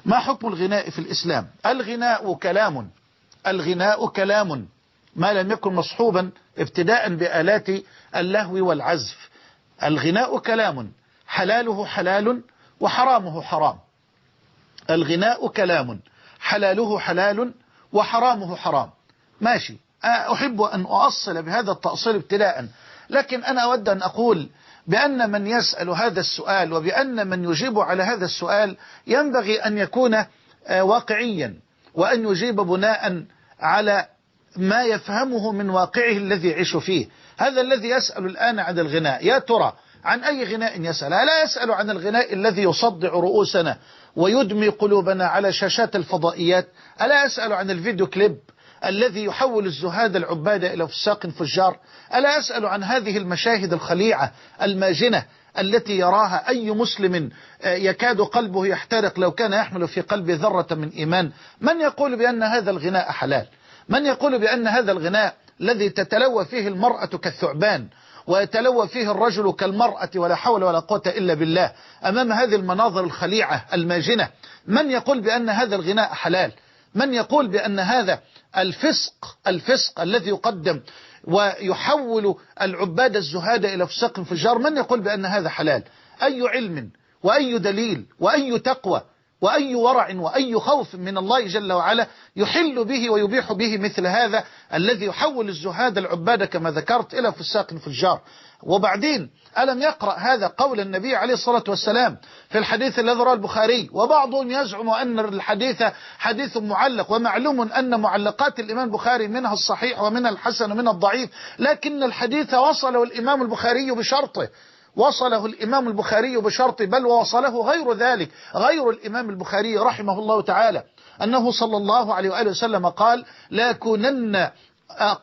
ما حكم الغناء في الإسلام؟ الغناء كلام، الغناء كلام ما لم يكن مصحوبا ابتداء بآلات اللهو والعزف. الغناء كلام، حلاله حلال وحرامه حرام. الغناء كلام، حلاله حلال وحرامه حرام. ماشي، أحب أن أؤصل بهذا التأصيل ابتداء، لكن أنا أود أن أقول بأن من يسأل هذا السؤال وبأن من يجيب على هذا السؤال ينبغي أن يكون واقعيا، وأن يجيب بناء على ما يفهمه من واقعه الذي يعيش فيه. هذا الذي يسأل الآن عن الغناء، يا ترى عن أي غناء يسأل؟ لا يسأل عن الغناء الذي يصدع رؤوسنا ويدمي قلوبنا على شاشات الفضائيات؟ ألا يسأل عن الفيديو كليب الذي يحول الزهاد العباد إلى فساق فجار؟ ألا يسأل عن هذه المشاهد الخليعة الماجنة التي يراها أي مسلم يكاد قلبه يحترق لو كان يحمل في قلبه ذرة من إيمان؟ من يقول بأن هذا الغناء حلال؟ من يقول بأن هذا الغناء الذي تتلوى فيه المرأة كالثعبان ويتلوى فيه الرجل كالمرأة ولا حول ولا قوة إلا بالله أمام هذه المناظر الخليعة الماجنة، من يقول بأن هذا الغناء حلال؟ من يقول بأن هذا الفسق الذي يقدم ويحول العباد الزهاد إلى فساق فجار، من يقول بأن هذا حلال؟ أي علم وأي دليل وأي تقوى وأي ورع وأي خوف من الله جل وعلا يحل به ويبيح به مثل هذا الذي يحول الزهاد العباد كما ذكرت إلى فساق فجار؟ وبعدين ألم يقرأ هذا قول النبي عليه الصلاة والسلام في الحديث الذي رواه البخاري؟ وبعضهم يزعم أن الحديث حديث معلق، ومعلوم أن معلقات الإمام البخاري منها الصحيح ومنها الحسن ومنها الضعيف، لكن الحديث وصله الإمام البخاري بشرطه، وصله الإمام البخاري بشرطه، بل ووصله غير ذلك، غير الإمام البخاري رحمه الله تعالى، أنه صلى الله عليه وآله وسلم قال: لا يكونن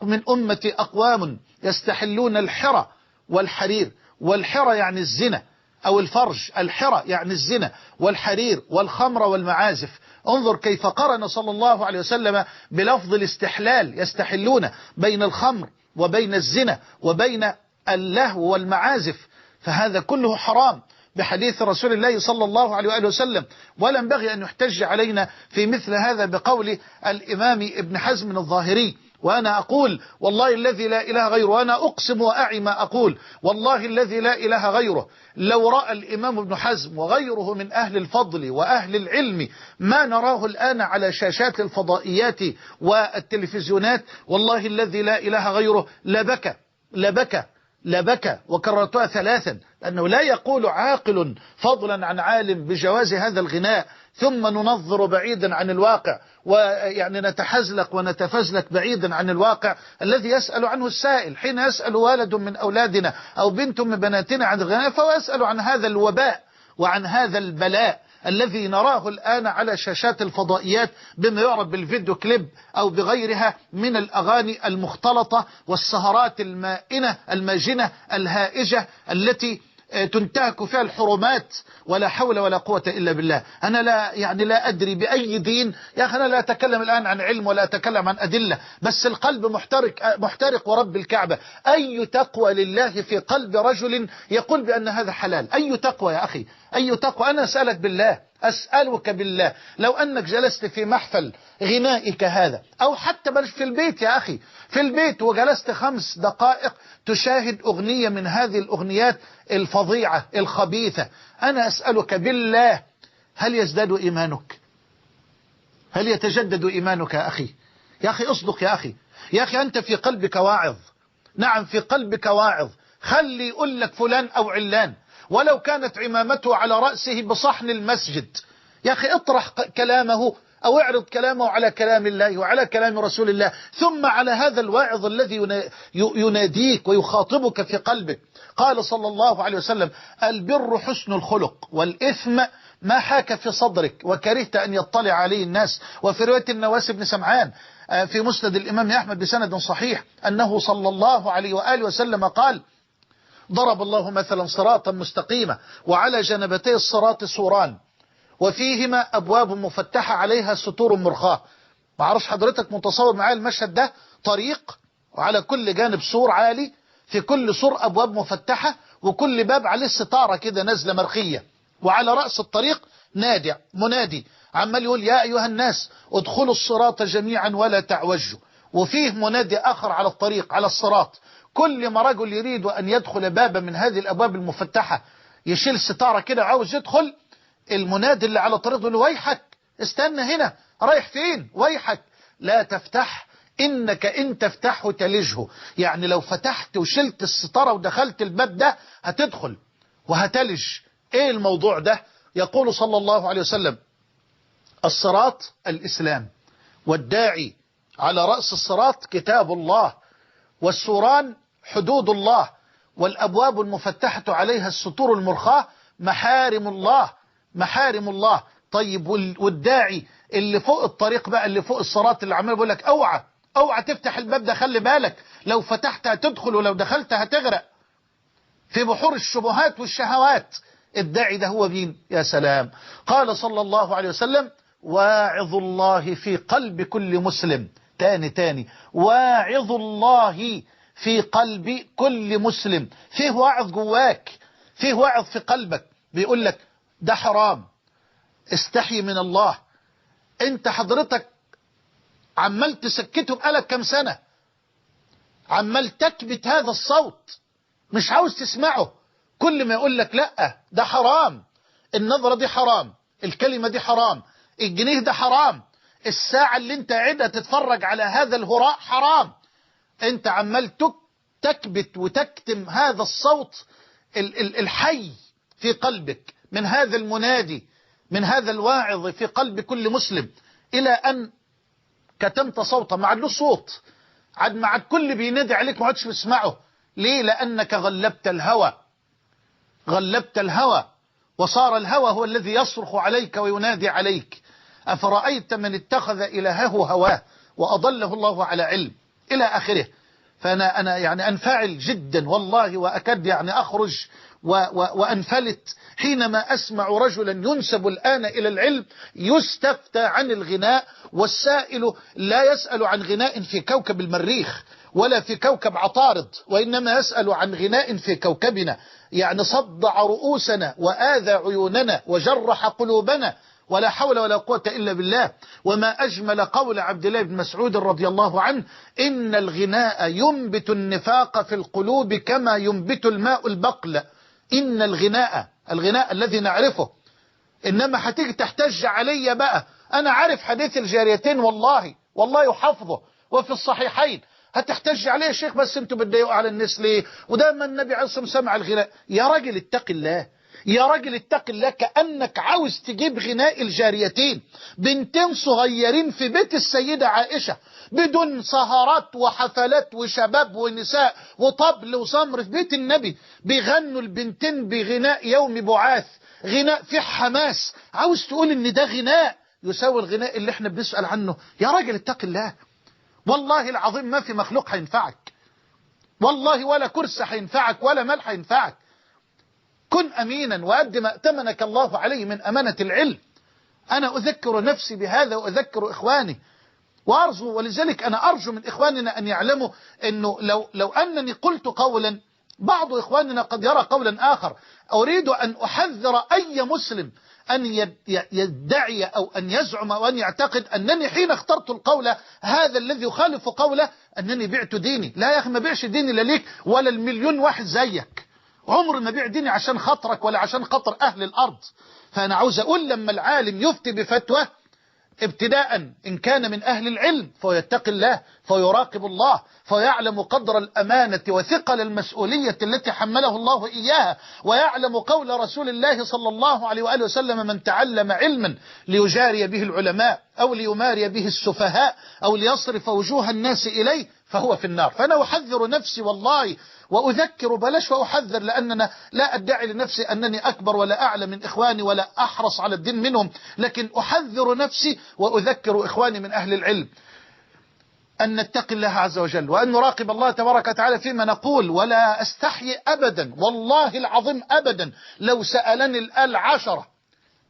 من أمتي أقوام يستحلون الحرى والحرير. والحرى يعني الزنا أو الفرج، الحرى يعني الزنا والحرير والخمر والمعازف. انظر كيف قرن صلى الله عليه وسلم بلفظ الاستحلال، يستحلون بين الخمر وبين الزنا وبين اللهو والمعازف، فهذا كله حرام بحديث رسول الله صلى الله عليه وآله وسلم. ولا ينبغي أن يحتج علينا في مثل هذا بقول الإمام ابن حزم الظاهري. وأنا أقول والله الذي لا إله غيره، وأنا أقسم وأعي ما أقول، والله الذي لا إله غيره، لو رأى الإمام ابن حزم وغيره من أهل الفضل وأهل العلم ما نراه الآن على شاشات الفضائيات والتلفزيونات، والله الذي لا إله غيره لبكى لبكى لبكى، وكررتها ثلاثا، لأنه لا يقول عاقل فضلا عن عالم بجواز هذا الغناء ثم ننظر بعيدا عن الواقع، ويعني نتحزلق ونتفزلك بعيدا عن الواقع الذي يسأل عنه السائل. حين يسأل والد من أولادنا أو بنت من بناتنا عن الغناء، فهو يسأل عن هذا الوباء وعن هذا البلاء الذي نراه الآن على شاشات الفضائيات بما يعرف بالفيديو كليب أو بغيرها من الأغاني المختلطة والسهرات المائنة الماجنة الهائجة التي تنتهك فيها الحرمات، ولا حول ولا قوة إلا بالله. أنا لا يعني لا أدري بأي دين يا أخي، أنا لا أتكلم الآن عن علم ولا أتكلم عن أدلة، بس القلب محترق محترق ورب الكعبة. أي تقوى لله في قلب رجل يقول بأن هذا حلال؟ أي تقوى يا أخي؟ أي تقوى؟ أنا أسألك بالله، أسألك بالله، لو أنك جلست في محفل غنائك هذا، أو حتى بل في البيت يا أخي، في البيت وجلست 5 دقائق تشاهد أغنية من هذه الأغنيات الفظيعة الخبيثة، أنا أسألك بالله، هل يزداد إيمانك؟ هل يتجدد إيمانك يا أخي؟ يا أخي أصدق يا أخي، يا أخي أنت في قلبك واعظ، نعم في قلبك واعظ، خلي يقول لك فلان أو علان ولو كانت عمامته على رأسه بصحن المسجد. يا أخي اطرح كلامه أو اعرض كلامه على كلام الله وعلى كلام رسول الله، ثم على هذا الواعظ الذي يناديك ويخاطبك في قلبك. قال صلى الله عليه وسلم: البر حسن الخلق، والإثم ما حاك في صدرك وكرهت أن يطلع عليه الناس. وفي رواية النواس بن سمعان في مسند الإمام أحمد بسند صحيح أنه صلى الله عليه وآله وسلم قال: ضرب الله مثلا صراطا مستقيما وعلى جنبتي الصراط سوران وفيهما أبواب مفتحة عليها ستور مرخاة. ما اعرفش حضرتك متصور معايا المشهد ده؟ طريق وعلى كل جانب سور عالي، في كل سور أبواب مفتحة، وكل باب عليه ستارة كده نازلة مرخية، وعلى رأس الطريق نادع منادي عمال يقول يا أيها الناس ادخلوا الصراط جميعا ولا تعوجوا، وفيه منادي آخر على الطريق على الصراط، كل ما رجل يريد أن يدخل بابا من هذه الأبواب المفتحة يشيل ستارة كده عاوز يدخل، المنادي اللي على طريقه يقول ويحك استنى هنا، رايح فين؟ ويحك لا تفتح، إنك إن تفتحه تلجه. يعني لو فتحت وشلت الستارة ودخلت الباب ده هتدخل وهتلج. إيه الموضوع ده؟ يقول صلى الله عليه وسلم الصراط الإسلام، والداعي على رأس الصراط كتاب الله، والسوران حدود الله، والأبواب المفتحة عليها الستور المرخاة محارم الله، محارم الله. طيب والداعي اللي فوق الطريق بقى، اللي فوق الصراط، اللي عمال بيقول لك اوعى اوعى تفتح الباب ده، خلي بالك لو فتحت هتدخل ولو دخلت هتغرق في بحور الشبهات والشهوات. الداعي ده هو مين؟ يا سلام. قال صلى الله عليه وسلم واعظ الله في قلب كل مسلم. تاني تاني، واعظ الله في قلب كل مسلم. فيه واعظ جواك، فيه واعظ في قلبك بيقول لك ده حرام، استحي من الله. انت حضرتك عمال تسكته بقالك كام سنة، عمال تكبت هذا الصوت، مش عاوز تسمعه. كل ما يقول لك لا ده حرام، النظرة دي حرام، الكلمة دي حرام، الجنيه ده حرام، الساعة اللي انت قاعدها تتفرج على هذا الهراء حرام، انت عمال تكبت وتكتم هذا الصوت الحي في قلبك من هذا المنادي، من هذا الواعظ في قلب كل مسلم، إلى أن كتمت صوته، ما عاد له صوت، عاد ما عاد كل بينادي عليك ما عادش بتسمعه. ليه؟ لأنك غلبت الهوى، غلبت الهوى، وصار الهوى هو الذي يصرخ عليك وينادي عليك. أفرأيت من اتخذ إلهه هواه وأضله الله على علم، إلى آخره. فأنا أنا يعني أنفعل جدا والله، وأكد يعني أخرج وأنفلت حينما أسمع رجلا ينسب الآن إلى العلم يستفتى عن الغناء، والسائل لا يسأل عن غناء في كوكب المريخ ولا في كوكب عطارد، وإنما يسأل عن غناء في كوكبنا. يعني صدع رؤوسنا وآذى عيوننا وجرح قلوبنا، ولا حول ولا قوة إلا بالله. وما أجمل قول عبد الله بن مسعود رضي الله عنه: إن الغناء ينبت النفاق في القلوب كما ينبت الماء البقل. إن الغناء، الغناء الذي نعرفه، إنما هتيجي تحتج علي بقى، أنا عارف حديث الجاريتين والله والله يحفظه وفي الصحيحين، هتحتج عليه يا شيخ بس انتوا بتضايقوا على الناس ليه؟ وده ما النبي عليه الصلاة والسلام سمع الغناء. يا راجل اتق الله، يا راجل اتق الله، كأنك عاوز تجيب غناء الجاريتين، بنتين صغيرين في بيت السيدة عائشة، بدون سهرات وحفلات وشباب ونساء وطبل وزمر، في بيت النبي بيغنوا البنتين بغناء يوم بعاث، غناء فيه حماس. عاوز تقول ان ده غناء يساوي الغناء اللي احنا بنسأل عنه؟ يا راجل اتق الله، والله العظيم ما في مخلوق هينفعك، والله ولا كرسي هينفعك ولا مال هينفعك. كن أمينا وأد ما ائتمنك الله عليه من أمانة العلم. أنا أذكر نفسي بهذا وأذكر إخواني وأرجو، ولذلك أنا أرجو من إخواننا أن يعلموا أنه لو أنني قلت قولا بعض إخواننا قد يرى قولا آخر. أريد أن أحذر أي مسلم أن يدعي أو أن يزعم أو أن يعتقد أنني حين اخترت القول هذا الذي يخالف قوله أنني بعت ديني. لا يا أخي، ما بيعش ديني لا ليك ولا المليون واحد زيك. عمر ما بيع ديني عشان خاطرك ولا عشان خاطر أهل الأرض. فأنا عاوز أقول لما العالم يفتي بفتوى ابتداء إن كان من أهل العلم فيتقي الله، فيراقب الله، فيعلم قدر الأمانة وثقل المسؤولية التي حمله الله إياها، ويعلم قول رسول الله صلى الله عليه وآله وسلم: من تعلم علما ليجاري به العلماء أو ليماري به السفهاء أو ليصرف وجوه الناس إليه فهو في النار. فأنا أحذر نفسي والله، وأذكر بلاش وأحذر، لأننا لا أدعي لنفسي أنني أكبر ولا أعلى من إخواني ولا أحرص على الدين منهم، لكن أحذر نفسي وأذكر إخواني من أهل العلم أن نتقي الله عز وجل وأن نراقب الله تبارك وتعالى فيما نقول. ولا أستحي أبدا والله العظيم أبدا لو سألني الآن 10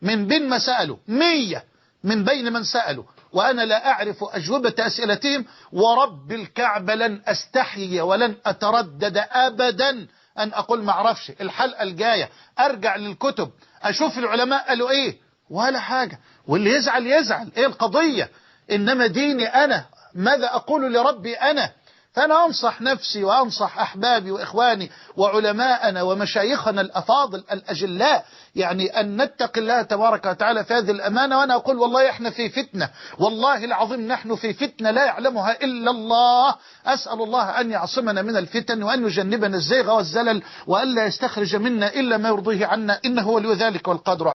من بين ما سألوا، 100 من بين من سألوا، وأنا لا أعرف أجوبة أسئلتهم، ورب الكعبة لن أستحي ولن أتردد أبدا أن أقول ما أعرفش. الحلقة الجاية أرجع للكتب أشوف العلماء قالوا إيه ولا حاجة، واللي يزعل يزعل، ايه القضية؟ انما ديني انا، ماذا اقول لربي انا؟ فأنا أنصح نفسي وأنصح أحبابي وإخواني وعلماءنا ومشايخنا الأفاضل الأجلاء، يعني أن نتقي الله تبارك وتعالى في هذه الأمانة. وأنا أقول والله إحنا في فتنة، والله العظيم نحن في فتنة لا يعلمها إلا الله. أسأل الله أن يعصمنا من الفتن، وأن يجنبنا الزيغ والزلل، وأن لا يستخرج منا إلا ما يرضيه عنا، إنه ولي ذلك والقادر.